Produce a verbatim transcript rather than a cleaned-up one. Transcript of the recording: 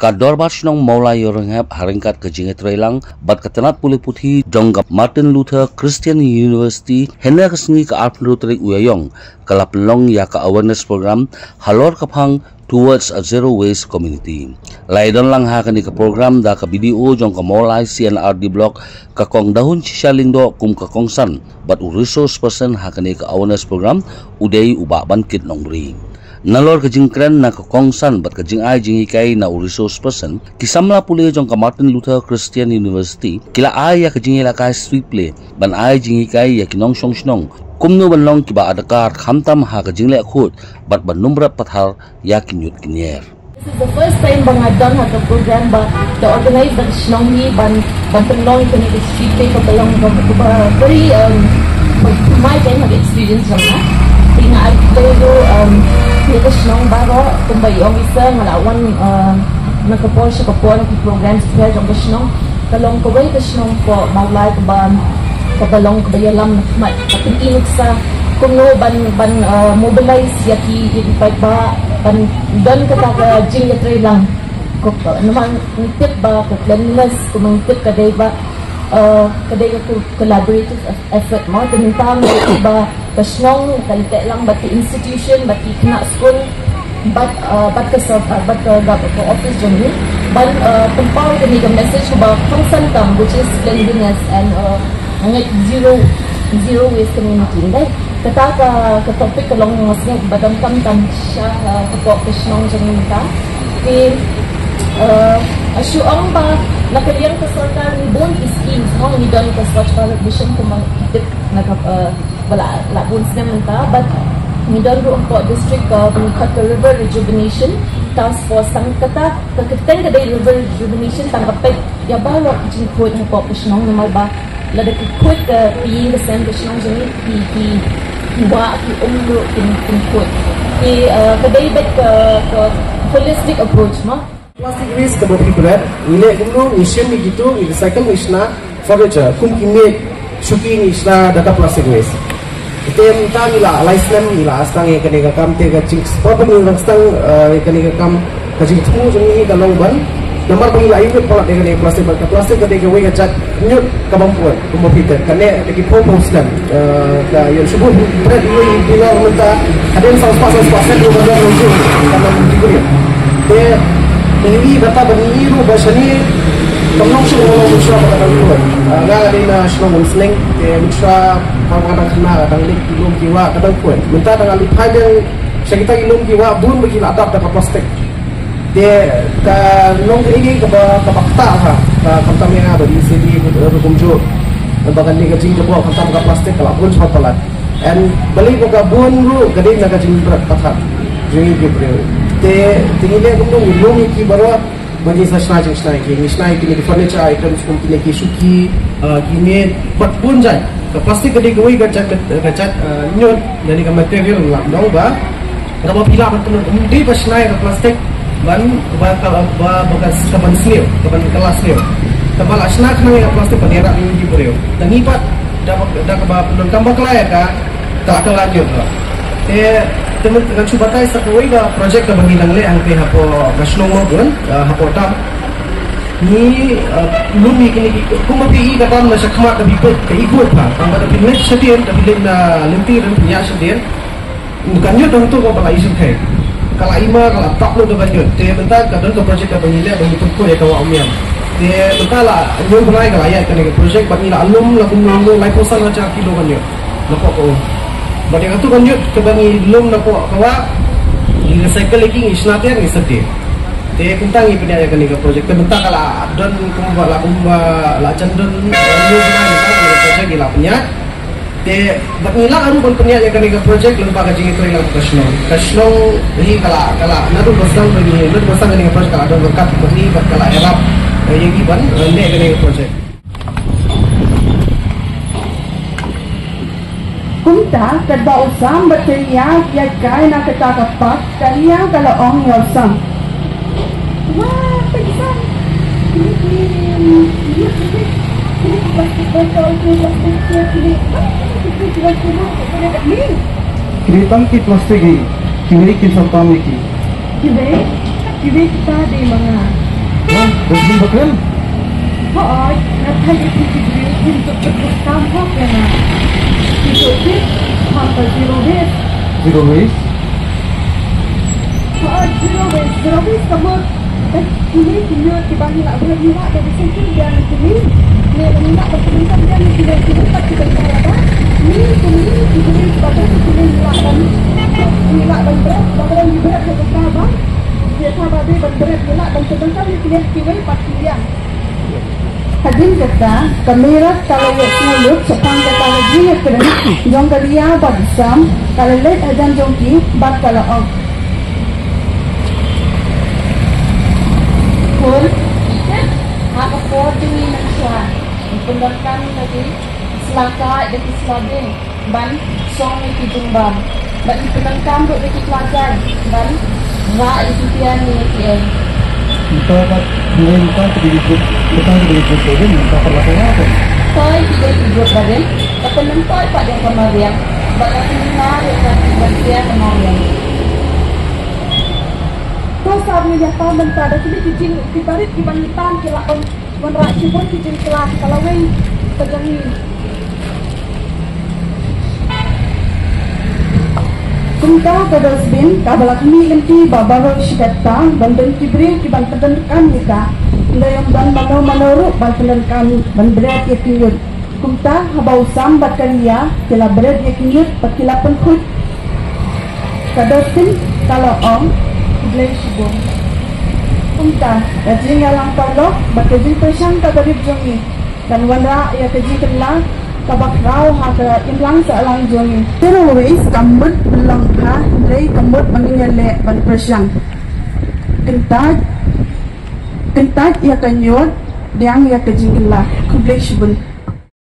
Ka Dorbar Shnong Mawlai Ïewrynghep ha ryngkat ka jingïatreilang bad ka tnat pule puthi jong ka Martin Luther Christian University, hynne ka sngi ka arphew tarik u Ïaïong, ka la pynlong ïa ka awareness program halor ka phang Towards a Zero Waste Community. La ïadon lang ha kane ka program da ka B D O jong ka Mawlai C and R D Block, ka Kong Dahun Shisha Lyngdoh kum ka kongsan, bad u resource person ha kane ka awareness program u dei u Bah Bankit Nongbri. Nalor ka jingkren na ka kongsan bad ka jingai jinghikai na u resource person, ki samla pule jong ka Martin Luther Christian University ki la ai ïa ka jingïalehkai sweeple ban ai jinghikai ïa ki nongshong shnong kumno ban long kiba adkar khamtam ha ka jingleh khuid bad ban nym rep pathar ïa ki ñiut ki ñier. This is the first time ba nga don ha ka program ba ka organize da ka shnong hi ban, ban pynlong ïa kane ka street fair kaba long kaba very, um, from my time of experience jong nga. Te nga ai khublei ruh, um, ïa ka shnong baroh, kumba i ong i sir, nga la wan, um, na ka por sha ka por ha ki program sha jong ka shnong. Ka long kawei ka shnong hapoh Mawlai kaba, kaba long kaba ïalam na khmat, ka pyni nuksa kumno ban, ban, uh, mobilize ïa ki, ïa ki paidbah ban don kata ka jingïatreilang. Ko, namar ngi tip ba ka cleanliness, kumba ngi tip ka dei ba, uh, ka dei ka co-, collaborative effort mo, te mynta ngi tip ba ka shnong ka leh teh lang bad ki institution, bad ki khynnah skul, bad, uh, bad ka sorkar, bad ka, ka, ka office jong ngi ban, uh, pynpaw kane ka message kaba kongsan tam, which is cleanliness and, uh, net zero, zero waste community. Dei kata ka, ka topic ka long nga sngew ba donkam tam sha, uh, ka pok ka shnong jong ngi mynta. Te, uh, shu ong ba na ka liang ka sorkar ngi bun ki schemes mo, ngi don ka Swachh Bharat Mission kumba ngi tip na ka, uh, ba la, la bun snem mynta, bad ngi don ruh hapoh district, uh, ba ngi khot ka River Rejuvenation Task Force. Tang kata ka kyrteng ka dei River Rejuvenation, tang ka peit ïa baroh ki jingkhuid hapoh ka shnong, namar ba lada ki khuid ka ïing ka sem ka shnong jong ngi, ki, ki, ki wah, ki um ruh kin, kin khuid. Te, uh, ka dei beit ka, ka holistic approach mo. Plastic waste kaba phi bret, ngi leh kumno, ngi shim, ngi kiew, ngi recycle, ngi shna furniture, kum ki miej, shuki, ngi shna da ka plastic waste. Te mynta ngi la lai snem ngi la sdang ïa kane ka kam, te ka jingspot ba ngi la sdang, eh, ïa kane ka kam, ka jingthmu jong ngi ka long ban, namar ba ngi la ïoh palat ïa kane ka plastic, ba ka plastic ka dei kawei ka jait ñiut kaba ym poi, kumba phi tip, kane ka dei ki phohphoh snem. Eh, ka ïoh shu bret ïa ki bilor mynta, hadien saw spah, saw spah snem ïoh ka dei ka jing, ka dei ka jing. Te, te ngi kata ba ngi ruh ba shane, kam long shuh, kam long shuh ba ka dei. Eh, nga ka dei na shnong Umsning, te mynta ba nga dang khynnah, dang leit ki lum ki wah, ka dang khuid. Mynta dang leit phai biang sha kita ki lum ki wah, bun ba ki la dap da ka plastik. Te ka long kaei kaei kaba, kaba ktah ha, ka khamtam ïa nga ba dei shisha kumjuh. Ba kane ka jingjubor khamtam ka plastik ka la bun shabar palat. And balei ba ka bun ruh ka dei na ka jingbret pathar jong ngi ki briew. Te, te ngi leh kumno, ngi lum ïa ki baroh ba ngi sa shna jingshna ïa ki, ngi shna ïa kine ki furniture items kum kine ki shuki, ah, kine, bad bun jait. Ka plastik ka dei kawei ka jait, ka jait, ah, ñiut, lane ka material, la nong ba kaba phi lah ban pynlong, ym dei ba shna ïa ka plastik ban, ba ka, ba, ba ka, ka ban sniew, ka ban kylla sniew. Tangba la shna khnang ïa ka plastik ban ïarap ïa ngi ki briew. Te ngi pat da, da kaba pynlong kam bakla ïa ka, ka la kylla ñiut ruh. Te, te ngan shu batai sa kawei ka project kaba ngi dang leh hangtei hapoh ka shnong Mawbun, ah, hapoh dam. Ngi, ah, lum ïa kine ki, kumba phi i ka dam na shakhmat da phi peit ka i kut bha. Tangba da phi leit shadien, da phi leit na lynti, da phi ïaid shadien. Ka ñiut hangto kaba la i shyrkhei. Ka la i mar, ka la tap lut da ka ñiut. Te mynta ka don ka project kaba ngi leh ba ngi pynkhuid ïa ka Wah Umiam. Te mynta la hynñiew bnai ka la ïaid kane ka project bad ngi la lum la kumno kumno laiphew san hajar kilo ka ñiut. Napoh ka um. Bad ïa kato ka ñiut kaba ngi lum napoh ka wah, ngi recycle ïa ki, ngi shna tiar, ngi sep tiar. Te kumta ngi pynïaid ïa kane ka project. Te mynta ka la don kumba, la kumba, la jan don, eh, hynñiew bnai mynta kane ka project ngi la pynïaid. Te bad ngi lah ruh ban pynïaid ïa kane ka project lyngba ka jingïatreilang ka shnong. Ka shnong hi ka la, ka la naduh ba sdang ba ngi, naduh ba sdang kane ka project ka la don ryngkat bad ngi bad ka la ïarap, eh, ïa ngi ban, eh, leh kane ka project. Kumta katba u Sam bad ka Nia ki ïaid kai na kata ka park, ka Nia ka la ong ïa u Sam. Wah, peit Sam. Kine ki, kine ki plastic bottle, kine plastic chair, kine. Wah, kine plastic bottle, kine plastic bottle. Kine tang ki plastic hi. Kiwei kin sa tam ïa ki. Kiwei, kiwei kita dei ma nga. Dustbin ba khlem? Hooid, nga thait ïa phi ki briew kim tip kam hok ïa nga. Phi tip, phi tip, kham ka zero waste. Zero waste? Hooid, zero waste, zero waste ka mut. Eh, kine ki ñiut kiba ngi lah ban, ngi lah ban recycle biang ïa kine. Ne ngi lah ban pyndonkam biang ïa kine, kine pat ki bynta lada. Ngi kum ngi ki briew kiba don kine ngi lah ban, ngi lah ban bret, ba ka dang ngi bret ha ka ba. Ïa ka ba dei ban bret, ngi lah ban pyndonkam ïa kine, kine pat ki liang. Hadien kata, ka Meira ka la ïohsngew lut shaphang kata ka jingïakren jong ka Ria bad u Sam, ka la leit hajan jong ki bad ka la ong: Khun, ha ka por jong ngi mynshuwa, ngi pyndonkam ïa ka sla kaid da ki sla dieng ban shong ïa ki jingbam. Bad ngi pyndonkam ruh ïa ki kla jaiñ ban rah ïa ki tiar ne ïa kiei. Nto ka dei nto ka dei ka dei ka dei nto ka la ka la ka. Toi ki dei ki dei ka dei ka pyndonkam pat ïa ka mariang. Bad ka pyndonkam ïa ka ban tiar ka mariang. To sa ngi ïa pam mynta da kine ki jing ki barit kiba ngi tan ki la ong. Wanrah shibun ki jingkylla ka lawei ka jong ngi. Kumta ka dustbin kaba la khmih lynti ba baroh shi katta ban don ki briew ki ban pyndonkam ïa ka. Hynrei ym don mano mano ruh ban pyndonkam ban bret ïa ki ñiut. Kumta haba u Sam bad ka Ria ki la bret ïa ki ñiut bad ki la pynkhuid ka dustbin, ka la ong: Khublei shibun. Kumta ka jingïalang paralok bad ka jingpyrshang kaba rit jong ngi kan wanrah ïa ka jingkylla kaba khraw ha ka imlang sahlang jong ngi. Zero waste kam mut ban long bha, hynrei ka mut ba ngin ïaleh ban pyrshang. Kyntait, kyntait ïa ka ñiut, pdiang ïa ka jingkylla. Khublei shibun.